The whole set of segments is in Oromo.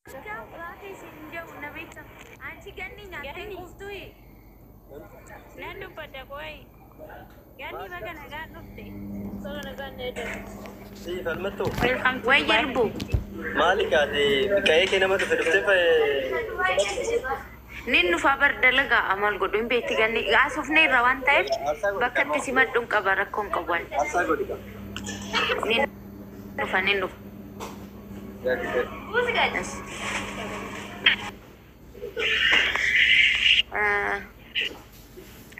Gaafii isin jedhu na beekta. Anchi ganni nyaattee Ganni. quuftuyi. Nan dubbadha qoy. Ganni baga nagaan dhufte. Si falmattu Welcome to Wayya Dubai. lubbuu. maali kaate qa'ee kee nama dhufe dhuftee Nin nufaa bar dalagaa amal godhu hin beekti ganni haasofne irra waan ta'eef bakka itti simadhuun qaba rakkoon qabu waan. Aarsaa godhi qaba. Nin dhufa nin dhufa.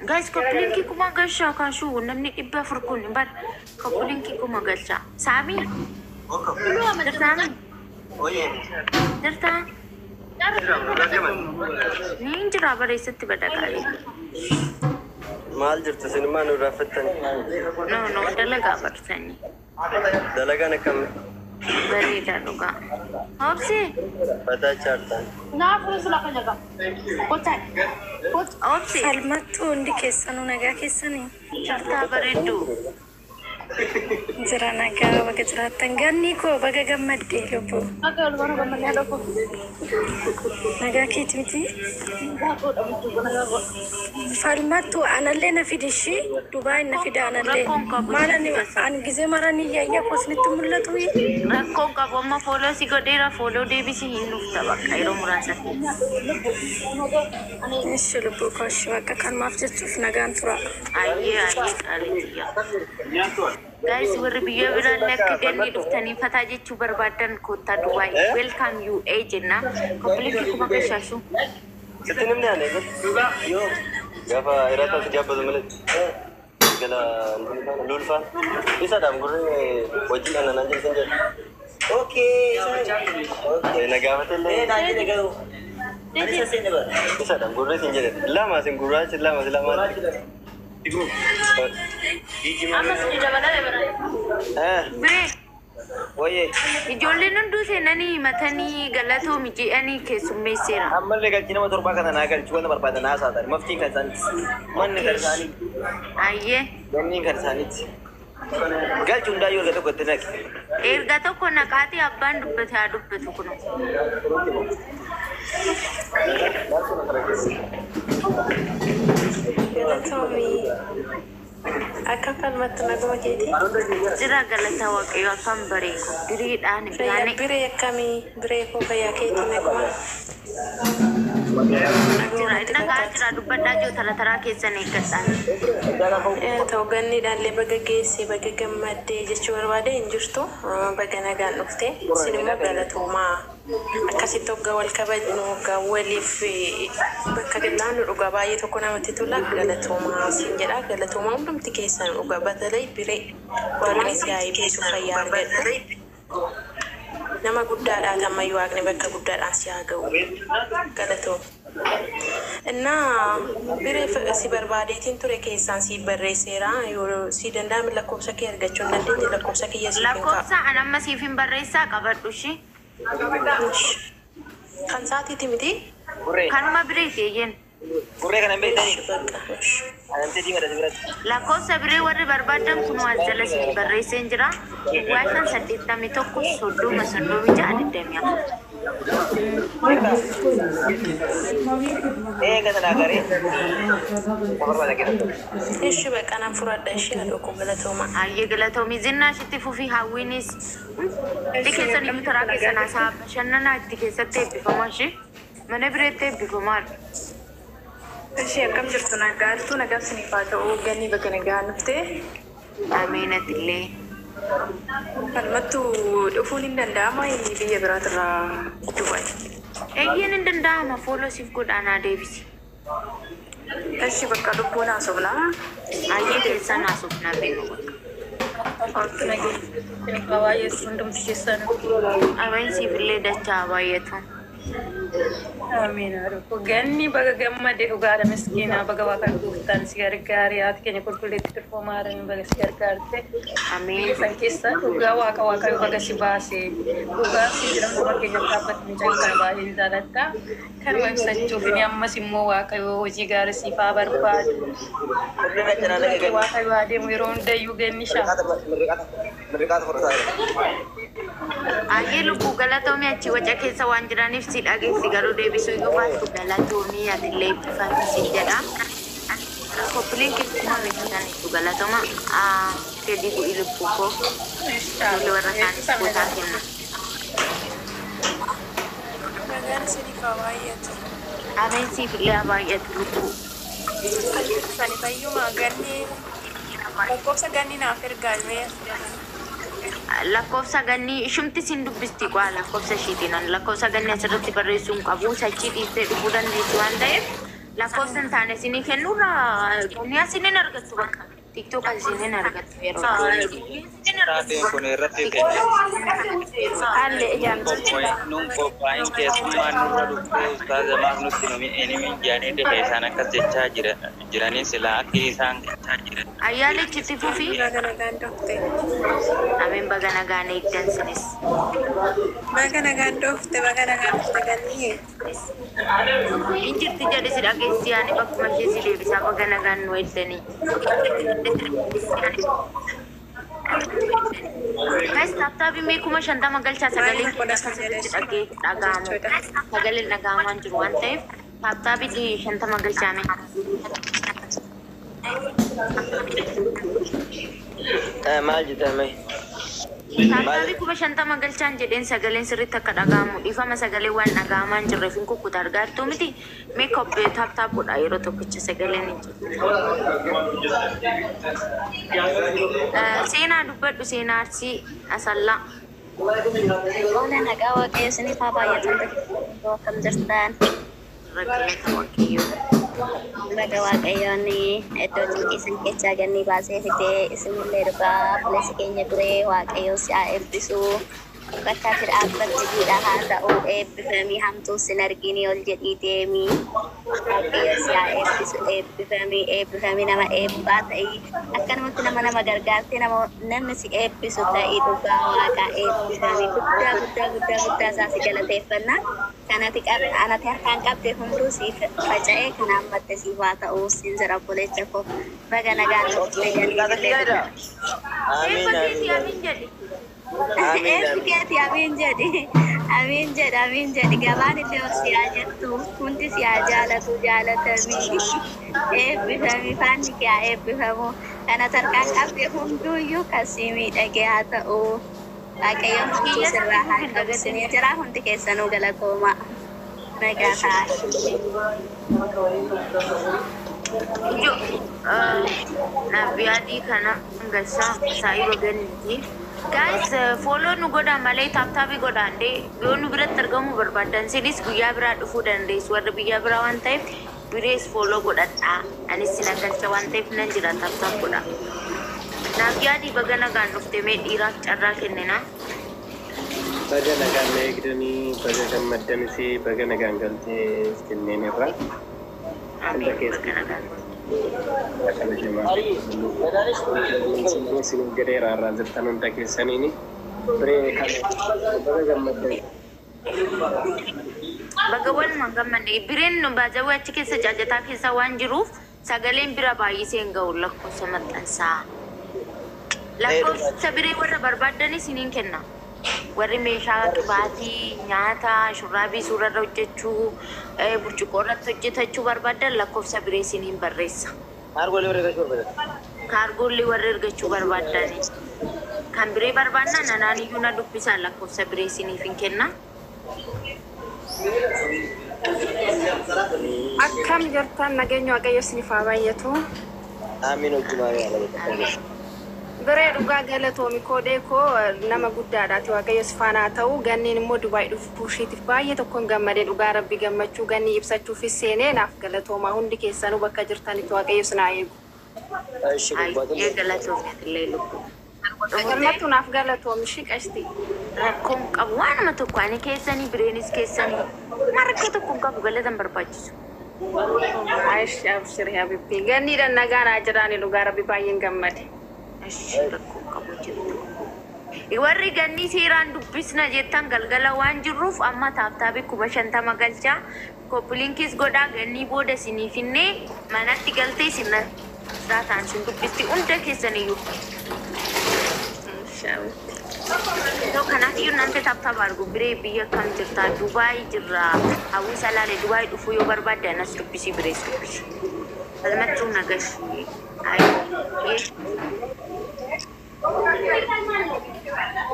Guys, copy linkii kuma galchaa kaashuu namni 400 kun bar copy linkii kuma galchaa. Saamii jirtaa? Oye. Jirtaa? Niin jira bareessatti badaqaalee. Maal jirtu sinimmaa nu raaffattan? No, no, dalagaa barsanii. Dalagaan akkam? Bareedaa dhugaa. Obsi, Fataa chaartaan. obsi, Falmattuu, hundi keessanuu nagaa keessanii? Jirtaa bareedduu. Jira nagaa, baga jiraattan. Ganni koo baga gammadde lubbuu. Nagaa keeti miti? Falmattuu, anallee na fidi ishii Dubaay na fida anallee. Rakkoon qabu. Maal ani ani gizee maranii iyya kosnitti mul'atu. Rakkoon qabu, amma follow si godheera, follow deebisi, hin dhufta bakka yeroo muraasa keessa. Ishi lubbuu koo, ishi bakka kanumaaf jechuuf nagaan tura. Ayyee ayyee, qaalitiyya. Guys, warri biyya biraallee akka ganni dhuftanii fataa jechuu barbaadan koottaa Dubaay. Welcome you A jenna. Copy linkii kuma gashaashu. Sitti namni aanee yoo gaafa hiraata si gaabbatu malee gala lulfaan isaadhaan gurree wajjin aannan jedhu san jedhu. Okay. Na gaafate illee Naan jedhe garuu. Ani isa seene bara. Isaadhaan gurree sin jedhe lama sin gurraachi lama si lama. Ammas ni dabalame bara. Biree. Oye. Ijoolleen hunduu seenanii himatanii galatoomi jedhanii keessummeesseera. Ammallee galchi nama torbaa kana naa galchi wanta barbaadan naa saatan. Maftiin kan isaaniiti. Manni kan isaaniiti. Ayyee. Manni kan isaaniiti. Galchi hundaayyuu erga tokko itti naqi. Erga tokko naqaatii abbaan dubbate haa dubbatu kunu. Galatoomii, akka falmattu naguma keeti? Jira galata waaqayyo, akkam bareeku diriidhaan Fayyaa bihaane. Biree, akkamii biree koo, fayyaa keeti, naguma? Jira inni nagaa jira, dubbadhaa jiru tara taraa keessan eeggadhaan. Ta'u ganniidhaallee baga geesse, baga gammaddee jechuu barbaade hin jirtu, baga nagaan dhufte. Isin immoo galatoomaa, akkasitti hoggaa wal kabajnu, hoggaa waliif bakka laannu dhugaa baay'ee tokko namatti tola. Galatoomaa siin jedha, galatoomaa hundumti keessan dhugaa. Batalay biree, waaqni si haa eebbisu, fayyaa argadhu, nama guddaadhaa ammayyuu waaqni bakka guddaadhaan si haa ga'u, galatooma. እና biree si barbaadeetiin ture, keessaan si barreesseera, yoo si danda'ame lakkoofsa kee argachuu hin dandeenye, lakkoofsa kiyya siif hin kaa'u. Lakkoofsa an amma siif hin barreessaa, qabadhu ishee. Kan saatiiti miti? Gurree. Kanuma bireeti eeyyeen. Gurree kana hin beektanii? Bakka. Anantee diimadha si biratti. Lakkoofsa biree warri barbaadan kun as jala siif barreesseen jira. 0581 30 36 24. Eega sana agaree. Barbaada keessatti. Ishi bakka nan furadha ishee haadha koo, galatooma. Ayyee, galatoomii, zinnaash itti fufii, hawwiinis itti keessan iyyuu taraa keessan haasaa bashannanaa itti keessatti eebbifamaa ishee mana bireetti eebbifamaa. Ishee akkam jirtu, nagaattu? Nagaan isiniif haa ta'u. Ganni baga nagaan dhufte. Ameenatillee. Falmattu, dhufuun hin danda'ama biyya biraatirraa Dubaay? Eeyyeen, hin danda'ama, follow siif godhaanaa deebisi. Ishi bakka lubbuun haasofnaa. Ayyee, keessan haasofnaa beeku bakka. Isiniif haa baay'eessu hundumti keessanuu. Ameen, siifillee dachaa haa baay'atu. Amiin. Ganni baga gammade dhugaadha, miskiina, baga waaqa gooftaan si gargaare, haati keenya qulqulleetti durfoo maaramiin baga si gargaarte. Amiin. Biyya san keessa dhugaa waaqa waaqayyo baga si baase, dhugaa si jedhamu nama keenya dhaabbatti mucaan kana baay'een jaaladha. Kanuma ibsachuuf inni ammas immoo waaqayyo hojii gaarii siif haa barbaadu. Waaqayyo adeemu yeroo hundayyuu gannisha. Mirriqaata fudhataa jira. Ayyee lubbuu galatoomii achi waca keessa waan jiraniif si dhageessi garuu deebisuu iyyuu baattu galatoomii atillee eebbifamii si jedha. Koppileen keessumaa beeksisaniitu galatooma. Gadi bu'i lubbuu koo. Ijoollee warra kaanis bootaa kenna. Nagaan isiniif haa baay'atu. Ameen siif illee haa baay'atu lubbuu. Kan jirtani fayyuma ganni lakkoofsa ganni naaf ergaa mee. Lakkoofsa ganni ishumti sin dubbisti qaa lakkoofsa ishiitiin ani lakkoofsa ganni asirratti barreessuu hin qabu sachii dhiistee dhufuu dandeessi waan ta'eef lakkoofsa hin taane isinii kennuurra ganni asiniin argattu bakka TikTok asiniin argattu yeroo Taateen kun irratti kenne. Haalli ijaan Nuun qophaa'in keessummaan nurra dhuftee ustaaza maaf nutti numi enimin jedhanii dhufe isaan akkas jechaa jiranii silaa akki isaan jechaa jiran. Ayyaalichi itti fufi. Baga nagaan dhufte. Ameen baga nagaan eegdan sinis. Baga nagaan dhufte, baga nagaan dhufte ganni. Hin jirti jedhe si dhageessi ani bakkuma ishee si deebisaa baga nagaan nu eegdanii. Guys, tap tap mee 50,000 galchaa sagaleen keenya akkasitti dhagee dhaga'amu. Sagaleen dhaga'amaa hin jiru waan ta'eef tap tapii 50 galchaa mee. Maal jettan mee? Tap tapii 50,000 galchaan jedheen sagaleen sirriitti akka dhaga'amu dhiifama sagalee waan dhaga'amaa hin jirreef hin kukkuta argaa jirtuu miti mee kobbee tap tap godha yeroo tokkicha sagaleen hin jiru. Seenaa dubbadhu seenaa Arsii Asallaa. Ola nagaa waaqayyo isiniif haa baay'atu akkam jirtan? Galata Waaqayyoo. Baga waaqayyoon iddoo cinqii isin keessaa ganni baasee fidee isinillee dhugaa obboleessi keenya biree waaqayyo si haa eebbisu. Bakka ati dhaabbatte jiidha haa ta'u eebbifamii hamtuu sin arginii ol jedhii deemii. Waaqayyo si haa eebbisu eebbifamii eebbifamii nama eebbaa ta'ii akkanumatti nama nama gargaartee nama namni si eebbisu ta'ii dhugaa waaqaa eebbifamii guddaa guddaa guddaa guddaa isaa si galateeffanna. Kanati anati harkaan qabde hunduu siif faca'ee kan hammatte siif haa ta'u siin jedha obboleessa koo baga nagaan dhufte ganni illee. Amiin Eebba keetii amiin. amiin jedhi. Amiin Eebbi amiin. keetii amiin jedhi amiin jedhi amiin jedhi gabaan illee ol si haa jettu hundi si haa jaalatu jaalatamii eebbifamii faanni kee haa eebbifamu kanati harkaan qabde hunduuyyuu kan si miidhagee haa ta'u. Waaqayyoon hunduu Kiyya sirraa sana haa hin qabu dagatin. sinii jira hundi keessanuu galatooma. Nagaa ta'a. Ijo naaf yaadii kana galchaa saayiba ganniiti. Guys, follow nu godhaa malee tap tapii godhaa indee yoo nu biratti argamuu barbaaddan sinis guyyaa biraa dhufuu dandeessu warra biyya biraa waan ta'eef birees follow godhadhaa. Anis sinan galcha waan ta'eef nan jira tap tap godhaa. Naaf yaadii baga nagaan dhufte mee dhiiraaf carraa kennina. Baga nagaan na eegdanii, baga gammaddanis, baga nagaan galtee jenneen irra. Hunda Ameen baga keessatti nagaan. kabajamaa fi sinuu jedheera irraa jirtan hunda keessaniini. Biree kana baga gammaddan. Baga walumaan gammanne bireen nu baazawee achi keessa jaajataa keessa waan jiruuf sagaleen bira baay'isee hin ga'u lakkoofsa maxxansaa. Lakkoofsa biree warra barbaaddanis isiniin kenna. Warri meeshaa qibaatii, nyaata, shurraabii suurarra hojjechuu, burcuqqoo irratti hojjetachuu barbaaddan lakkoofsa biree isiniin barreessa. Kaargoollee warra ergachuu barbaadan. Kaargoollee warra ergachuu barbaaddani. Kan biree barbaadnan anaan iyyuu na dubbisaa lakkoofsa biree isiniif hin kenna. Akkam jirtan nageenya waaqayyo isiniif haa baay'atu. Amiin hojii maali Ameen. Biree dhugaa galatoomi koodee koo nama guddaadhaati waaqayyo si faana haa ta'u ganniin immoo Dubaay dhufuu isheetiif baay'ee tokkoon gammadee dhugaa rabbi gammachuu gannii ibsachuufis seenee naaf galatoomaa hundi keessanuu bakka jirtanitti waaqayyo isin haa eegu. Ayyee galatoomii atillee lubbuu. Dhumtee Falmattu naaf galatoomi ishii qashti. Rakkoon qabu waanuma tokko ani keessanii bireenis keessanii waan rakkoo tokko hin qabu galatan barbaachisu. Ayish abshir habibbi ganniidhaan nagaa naa jiraani dhugaa rabbi baay'een gammade. Ashi rakkoo qabu jirtu. Warri ganni seeraan dubbisna jettan galgala waan jirruuf amma tap tapii 50,000 galchaa copy linkis godhaa ganni booda isiniif hinnee manatti galtee isin ta'an sin dubbisti hunda keessaniyyuu. Inshallah. So kanaaf iyyuu nante tap tap argu biree biyya kam jirta? Dubaay jirra. Hawwii salaale Dubaay dhufuu yoo barbaadde anas dubbisii, birees dubbisi. Falmattuu nagashi. Ayyee.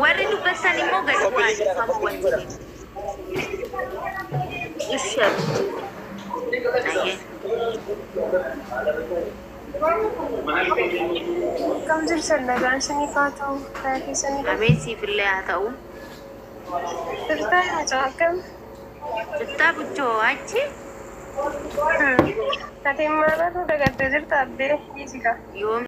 Warri dubbattan immoo gadi bu'aa, dhiifama wajjin. Ishee. Ayyee. Akkam jirtan, nagaan isiniif haa ta'u, fayyaa keessanii? Ameen, siifillee haa ta'u. Jirtaa mucaa, akkam? Jirtaa buchoo achi? Ati maal dagattee jirta abbee dhiisika. Yoom?